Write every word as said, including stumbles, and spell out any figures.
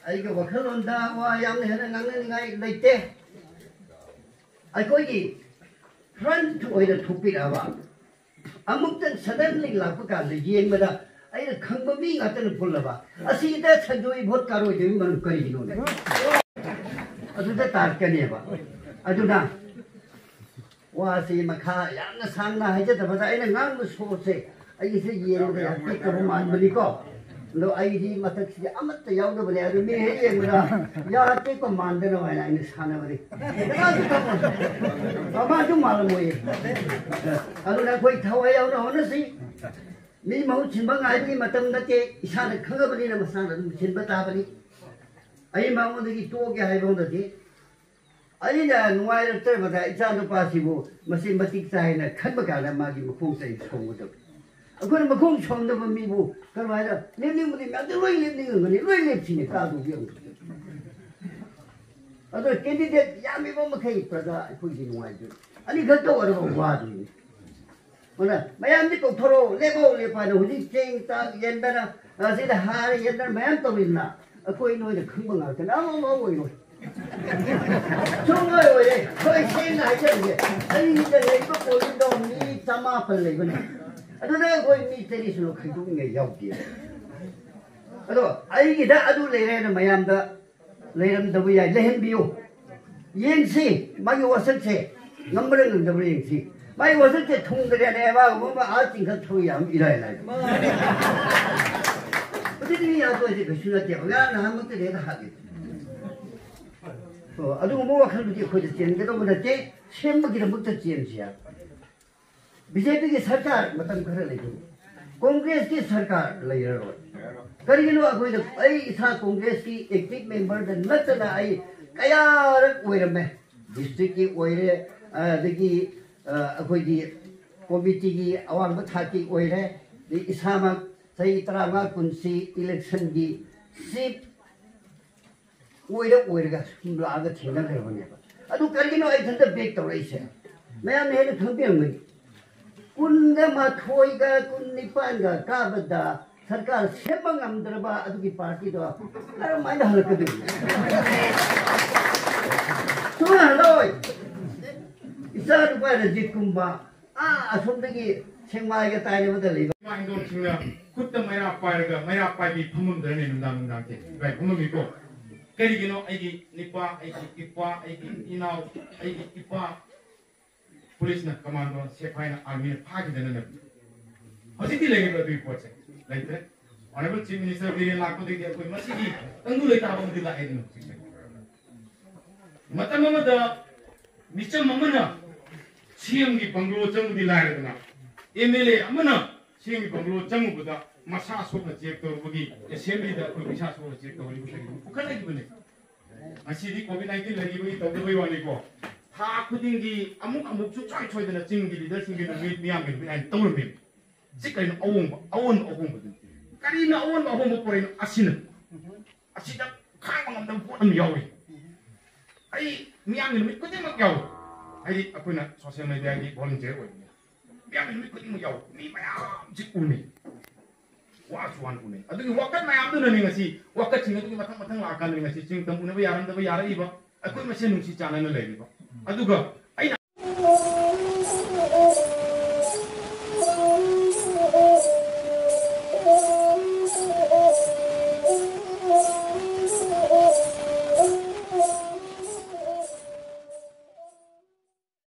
ꯑꯩꯒꯤ ꯋꯥꯈꯜꯂꯣꯟꯗ ꯋꯥ ꯌꯥꯝꯅ ꯍꯦꯟꯅ ꯉꯥꯡꯅꯅꯤꯡꯉꯥꯏ ꯂꯩꯇꯦ꯫ ꯑꯩꯈꯣꯏꯒꯤ ꯐ꯭ꯔꯟꯠ ꯑꯣꯏꯅ ꯊꯣꯛꯄꯤꯔꯛꯑꯕ, ꯑꯃꯨꯛꯇꯪ ꯁꯗꯟꯂꯤ ꯂꯥꯛꯄ ꯀꯥꯟꯗ ꯌꯦꯡꯕꯗ ꯑꯩꯅ ꯈꯪꯕ ꯃꯤ ꯉꯥꯛꯇꯅ ꯄꯨꯜꯂꯕ, ꯑꯁꯤꯗ ꯁꯟꯖꯣꯏ ꯚꯣꯠ ꯀꯥꯔꯣꯏꯗꯕꯒꯤ ꯃꯔꯝ ꯀꯔꯤꯒꯤꯅꯣꯅꯦ? ꯑꯗꯨꯗ ꯇꯥꯔꯛꯀꯅꯦꯕ꯫ ꯑꯗꯨꯅ ꯋꯥꯁꯤ ꯃꯈꯥ ꯌꯥꯝꯅ ꯁꯥꯡꯅ ꯍꯥꯏꯖꯗꯕꯗ, ꯑꯩꯅ ꯉꯥꯡꯕ ꯁꯣꯔꯁꯦ ꯑꯩꯒꯤꯁꯦ ꯌꯦꯡꯕꯗ ꯌꯥꯝ ꯄꯤꯛꯇꯕ ꯃꯥꯟꯕꯅꯤꯀꯣ꯫ ꯑꯗꯣ ꯑꯩꯗꯤ ꯃꯊꯛꯁꯤꯗꯤ ꯑꯃꯠꯇ ꯌꯥꯎꯗꯕꯅꯦ, ꯑꯗꯨ ꯃꯤ ꯍꯦꯛ ꯌꯦꯡꯕꯗ ꯌꯥ ꯇꯦꯛꯄ ꯃꯥꯟꯗꯅꯕ ꯍꯥꯏꯅ ꯑꯩꯅ ꯁꯥꯟꯅꯕꯅꯤ꯫ ꯀꯅꯥꯁꯨ ꯈꯪꯉꯣꯏ꯫ ꯃꯃꯥꯁꯨ ꯃꯥꯜꯂꯝꯃꯣꯏꯌꯦ꯫ ꯑꯗꯨꯅ ꯑꯩꯈꯣꯏ ꯊꯋꯥꯏ ꯌꯥꯎꯅ ꯍꯣꯠꯅꯁꯤ꯫ ꯃꯤ ꯃꯍꯨꯠ ꯁꯤꯟꯕ ꯉꯥꯏꯕꯒꯤ ꯃꯇꯝ ꯅꯠꯇꯦ, ꯏꯁꯥꯅ ꯈꯪꯉꯕꯅꯤꯅ ꯃꯁꯥꯅ ꯑꯗꯨꯝ ꯁꯤꯟꯕ ꯇꯥꯕꯅꯤ꯫ ꯑꯩ ꯃꯉꯣꯟꯗꯒꯤ ꯇꯣꯛꯑꯒꯦ ꯍꯥꯏꯕ ꯍꯧꯅꯗꯦ꯫ ꯑꯩꯅ ꯅꯨꯡꯉꯥꯏꯔꯛꯇ꯭ꯔꯕꯗ ꯏꯆꯥ ꯅꯨꯄꯥꯁꯤꯕꯨ ꯃꯁꯤ ꯃꯇꯤꯛ ꯆꯥꯏꯅ ꯈꯟꯕ ꯀꯥꯟꯗ ꯃꯥꯒꯤ ꯃꯈꯣꯡ ꯆꯩ ꯁꯣꯡꯒꯗꯕꯅꯤ꯫ ꯑꯩꯈꯣꯏꯅ ꯃꯈꯣꯡ ꯁꯣꯡꯗꯕ ꯃꯤꯕꯨ ꯀꯔꯝꯍꯥꯏꯅ ꯂꯦꯞꯅꯤꯡꯕꯗꯤ ꯃꯌꯥꯝꯗꯤ ꯂꯣꯏ ꯂꯦꯞꯅꯤꯡꯉꯝꯒꯅꯤ, ꯂꯣꯏ ꯂꯦꯞꯁꯤꯅꯦ ꯇꯥꯗꯧꯒꯤ ꯑꯃꯨꯛ꯫ ꯑꯗꯣ ꯀꯦꯟꯗꯤꯗꯦꯠ ꯌꯥꯝꯃꯤꯕ ꯃꯈꯩ ꯄ꯭ꯔꯖꯥ ꯑꯩꯈꯣꯏꯒꯤ ꯅꯨꯡꯉꯥꯏꯗꯣꯏꯅꯤ, ꯑꯅꯤꯈꯛꯇ ꯑꯣꯏꯔꯕ ꯋꯥꯗꯣꯏꯅꯤ꯫ ꯑꯗꯨꯅ ꯃꯌꯥꯝꯗꯤ ꯀꯧꯊꯣꯔꯛꯑꯣ, ꯂꯦꯞꯄꯛꯑꯣ, ꯂꯦꯞꯄꯛꯑꯣ ꯍꯥꯏꯅ ꯍꯧꯖꯤꯛ ꯆꯦꯡ ꯆꯥꯛ ꯌꯦꯟꯗꯅ, ꯑꯁꯤꯗ ꯍꯥꯔ ꯌꯦꯟꯗꯅ ꯃꯌꯥꯝ ꯇꯧꯔꯤꯗꯅ, ꯑꯩꯈꯣꯏ ꯅꯣꯏꯅ ꯈꯪꯕ ꯉꯥꯛꯇꯅꯤ, ꯑꯃ ꯑꯃ ꯑꯣꯏꯔꯣꯏ꯫ ꯁꯨꯡꯑꯣꯏ ꯑꯣꯏꯔꯦ꯫ ꯑꯩꯈꯣꯏ ꯁꯦꯡꯅ ꯍꯥꯏꯖꯔꯒꯦ, ꯑꯩꯒꯤꯗ ꯂꯩꯕ ꯄꯣꯂꯤꯡꯗꯣ ꯃꯤ ꯆꯃꯥꯄꯜ ꯂꯩꯕꯅꯤ, ꯑꯗꯨꯗ ꯑꯩꯈꯣꯏ ꯃꯤ ꯆꯅꯤ ꯁꯨꯅ ꯈꯥꯏꯗꯣꯛꯅꯤꯡꯉꯥꯏ ꯌꯥꯎꯗꯦ꯫ ꯑꯗꯣ ꯑꯩꯒꯤꯗ ꯑꯗꯨ ꯂꯩꯔꯦꯅ ꯃꯌꯥꯝꯗ ꯂꯩꯔꯝꯗꯕ ꯌꯥꯏ, ꯂꯩꯍꯟꯕꯤꯌꯨ꯫ ꯌꯦꯡꯁꯤ ꯃꯥꯒꯤ ꯋꯥꯁꯛꯁꯦ ꯉꯝꯕ꯭ꯔꯥ ꯉꯝꯗꯕ꯭ꯔꯥ ꯌꯦꯡꯁꯤ꯫ ꯃꯥꯒꯤ ꯋꯥꯁꯛꯁꯦ ꯊꯨꯡꯗ꯭ꯔꯦꯅꯦ, ꯃꯥꯒꯨꯝꯕ ꯑꯥ ꯆꯤꯡꯈꯠ ꯊꯧ ꯌꯥꯝ ꯏꯔꯥꯏ ꯂꯥꯏ꯫ ꯍꯧꯖꯤꯛꯇꯤ ꯃꯤ ꯌꯥꯝ ꯇꯣꯏꯁꯦ ꯀꯩꯁꯨ ꯅꯠꯇꯦꯕ, ꯉꯔꯥꯡ ꯅꯍꯥꯟꯃꯛꯇꯗꯤ ꯍꯦꯛꯇ ꯍꯥꯠꯂꯤ꯫ ꯑꯣ, ꯑꯗꯨꯒꯨꯝꯕ ꯋꯥꯈꯜꯗꯨꯗꯤ ꯑꯩꯈꯣꯏꯗ ꯆꯦꯟꯒꯗꯧꯕ ꯅꯠꯇꯦ, ꯁꯦꯝꯕꯒꯤꯗꯃꯛꯇ ꯆꯦꯟꯁꯤ ꯍꯥꯏꯕ꯫ ꯕꯤ ꯖꯦ ꯄꯤꯒꯤ ꯁꯔꯀꯥꯔ ꯃꯇꯝ ꯈꯔ ꯂꯩꯈꯤꯅꯤ, ꯀꯣꯡꯒ꯭ꯔꯦꯁꯀꯤ ꯁꯔꯀꯥꯔ ꯂꯩꯔꯔꯣꯏ꯫ ꯀꯔꯤꯒꯤꯅꯣ? ꯑꯩꯈꯣꯏꯅ, ꯑꯩ ꯏꯁꯥ ꯀꯣꯡꯒ꯭ꯔꯦꯁꯀꯤ ꯑꯦꯛꯇꯤꯚ ꯃꯦꯝꯕꯔꯗ ꯅꯠꯇꯅ ꯑꯩ ꯀꯌꯥꯔꯛ ꯑꯣꯏꯔꯝꯃꯦ, ꯗꯤꯁꯇ꯭ꯔꯤꯛꯀꯤ ꯑꯣꯏꯔꯦ, ꯑꯗꯒꯤ ꯑ, ꯑꯩꯈꯣꯏꯒꯤ ꯀꯣꯃꯤꯇꯤꯒꯤ ꯑꯋꯥꯡꯕ ꯊꯥꯛꯀꯤ ꯑꯣꯏꯔꯦ, ꯑꯗꯩ ꯏꯁꯥꯃꯛ ꯆꯍꯤ ꯇꯔꯥꯃꯉꯥ ꯀꯨꯟꯁꯤ ꯏꯂꯦꯛꯁꯟꯒꯤ ꯆꯤꯐ ꯑꯣꯏꯔ ꯑꯣꯏꯔꯒ ꯁꯨꯝ ꯂꯥꯛꯑꯒ ꯊꯦꯡꯅꯈ꯭ꯔꯕꯅꯦꯕ꯫ ꯑꯗꯨ ꯀꯔꯤꯒꯤꯅꯣ ꯑꯩ ꯏꯊꯟꯇ ꯕꯦꯛ ꯇꯧꯔꯛꯏꯁꯦ? ꯃꯌꯥꯝꯅ ꯍꯦꯟꯅ ꯈꯪꯕꯤꯔꯝꯒꯅꯤ꯫ ꯀꯨꯟꯒ ꯃꯥꯊꯣꯏꯒ ꯀꯨꯟ ꯅꯤꯄꯥꯟꯒ ꯀꯥꯕꯗ ꯁꯔꯀꯥꯔ ꯁꯦꯝꯕ ꯉꯝꯗ꯭ꯔꯕ ꯑꯗꯨꯒꯤ ꯄꯥꯔꯇꯤꯗꯣ ꯀꯔꯝꯍꯥꯏꯅ ꯍꯜꯂꯛꯀꯗꯣꯏꯅꯣ? ꯁꯨꯡꯍꯜ ꯍꯜꯂꯛꯑꯣꯏ꯫ ꯏꯆꯥ ꯅꯨꯄꯥ ꯔꯖꯤꯠꯀꯨꯝꯕ ꯑꯥ ꯑꯁꯣꯝꯗꯒꯤ ꯁꯦꯛꯃꯥꯏꯒ ꯇꯥꯏꯅꯕꯗ ꯂꯩꯕ ꯏꯃꯥ ꯍꯤꯡꯒꯣꯜꯁꯤꯡꯅ ꯈꯨꯠꯇ ꯃꯩꯔꯥ ꯄꯥꯏꯔꯒ ꯃꯩꯔꯥ ꯄꯥꯏꯕꯤ ꯐꯝꯃꯝꯗ꯭ꯔꯅꯦ ꯅꯨꯡꯗꯥꯡ ꯅꯨꯡꯗꯥꯡꯁꯦ? ꯏꯕꯥꯏ ꯐꯝꯃꯝꯃꯤꯀꯣ꯫ ꯀꯔꯤꯒꯤꯅꯣ? ꯑꯩꯒꯤ ꯅꯤꯄꯥ, ꯑꯩꯒꯤ ꯏꯄꯥ, ꯑꯩꯒꯤ ꯏꯅꯥꯎ, ꯑꯩꯒꯤ ꯏꯄꯥ ꯄꯨꯂꯤꯁꯅ, ꯀꯃꯥꯟꯗꯣ, ꯁꯦꯐꯥꯏꯅ, ꯑꯥꯔꯃꯤꯅ ꯐꯥꯈꯤꯗꯅ ꯂꯩ꯫ ꯍꯧꯖꯤꯛꯇꯤ ꯂꯩꯔꯤꯕ ꯑꯗꯨꯒꯤ ꯄꯣꯠꯁꯦ ꯂꯩꯇ꯭ꯔꯦ꯫ Honorable Chief Minister ꯕꯤꯔꯦꯟ ꯂꯥꯛꯄꯗꯒꯤ ꯑꯩꯈꯣꯏ ꯃꯁꯤꯒꯤ ꯇꯪꯗꯨ ꯂꯩꯇꯥꯕ ꯑꯃꯗꯤ ꯂꯥꯛꯑꯦꯗꯅ ꯍꯧꯖꯤꯛꯁꯦ꯫ ꯃꯇꯝ ꯑꯃꯗ ꯃꯤꯆꯝ ꯑꯃꯅ ꯁꯤ ꯑꯦꯝꯒꯤ ꯕꯪꯒ꯭ꯂꯣ ꯆꯪꯕꯗꯤ ꯂꯥꯏꯔꯗꯅ, ꯑꯦꯝ ꯑꯦꯜ ꯑꯦ ꯑꯃꯅ ꯁꯤ ꯑꯦꯝꯒꯤ ꯕꯪꯒ꯭ꯂꯣ ꯆꯪꯉꯨꯕꯗ ꯃꯁꯥ ꯁꯣꯛꯅ ꯆꯦꯛ ꯇꯧꯔꯨꯕꯒꯤ ꯑꯦꯁꯦꯝꯕ꯭ꯂꯤꯗ ꯑꯩꯈꯣꯏ ꯏꯁꯥ ꯁꯣꯛꯅ ꯆꯦꯛ ꯇꯧꯍꯜꯂꯤꯕ ꯀꯔꯤꯒꯤꯅꯣ? ꯄꯨꯈꯠꯂꯛꯏꯕꯅꯦ꯫ ꯉꯁꯤꯗꯤ ꯀꯣꯚꯤꯗ ꯅꯥꯏꯟꯇꯤꯟ ꯂꯩꯔꯤꯕꯒꯤ ꯇꯧꯗꯕꯩ ꯋꯥꯅꯤꯀꯣ꯫ ꯊꯥ ꯈꯨꯗꯤꯡꯒꯤ ꯑꯃꯨꯛ ꯑꯃꯨꯛ ꯁꯨꯡꯁꯣꯏ ꯁꯣꯏꯗꯅ ꯆꯤꯡꯒꯤ ꯂꯤꯗꯔꯁꯤꯡꯒꯤ ꯅꯨꯃꯤꯠ, ꯃꯤꯌꯥꯝꯒꯤ ꯅꯨꯃꯤꯠ ꯍꯥꯏꯅ ꯇꯧꯔꯝꯃꯤ꯫ ꯁꯤ ꯀꯩꯅꯣ? ꯑꯑꯣꯟꯕ, ꯑꯑꯣꯟꯕ ꯑꯍꯣꯡꯕꯗꯨꯅꯤ꯫ ꯀꯔꯤꯅ ꯑꯑꯣꯟꯕ ꯑꯍꯣꯡꯕ ꯄꯨꯔꯛꯏꯅꯣ? ꯑꯁꯤꯅ꯫ ꯑꯁꯤꯗ ꯈꯥꯡꯕ ꯉꯝꯗꯕ ꯄꯣꯠ ꯑꯃ ꯌꯥꯎꯔꯤ꯫ ꯑꯩ ꯃꯤꯌꯥꯝꯒꯤ ꯅꯨꯃꯤꯠ ꯈꯨꯗꯤꯡꯃꯛ ꯌꯥꯎꯏ꯫ ꯍꯥꯏꯗꯤ ꯑꯩꯈꯣꯏꯅ ꯁꯣꯁꯤꯌꯦꯜ ꯃꯦꯗꯤꯌꯥꯒꯤ ꯚꯣꯂꯨꯟꯇꯤꯌꯔ ꯑꯣꯏꯕꯅꯤꯅ ꯃꯤꯌꯥꯝꯒꯤ ꯅꯨꯃꯤꯠ ꯈꯨꯗꯤꯡꯃꯛ ꯌꯥꯎꯏ꯫ ꯃꯤ ꯃꯌꯥꯝꯁꯤ ꯎꯅꯩ꯫ ꯋꯥꯁꯨ ꯋꯥꯅ ꯎꯅꯩ꯫ ꯑꯗꯨꯒꯤ ꯋꯥꯀꯠ ꯃꯌꯥꯝꯗꯨꯅꯅꯦ ꯉꯁꯤ, ꯋꯥꯀꯠꯁꯤꯡ ꯑꯗꯨꯒꯤ ꯃꯊꯪ ꯃꯊꯪ ꯂꯥꯛꯑꯀꯥꯟꯗꯅꯦ ꯉꯁꯤ ꯆꯤꯡ ꯇꯝ ꯎꯅꯕ ꯌꯥꯔꯝꯗꯕ ꯌꯥꯔꯛꯏꯕ, ꯑꯩꯈꯣꯏ ꯃꯁꯦꯟ ꯅꯨꯡꯁꯤ ꯆꯥꯟꯅꯅ ꯂꯩꯔꯤꯕ꯫ ꯑꯗꯨꯒ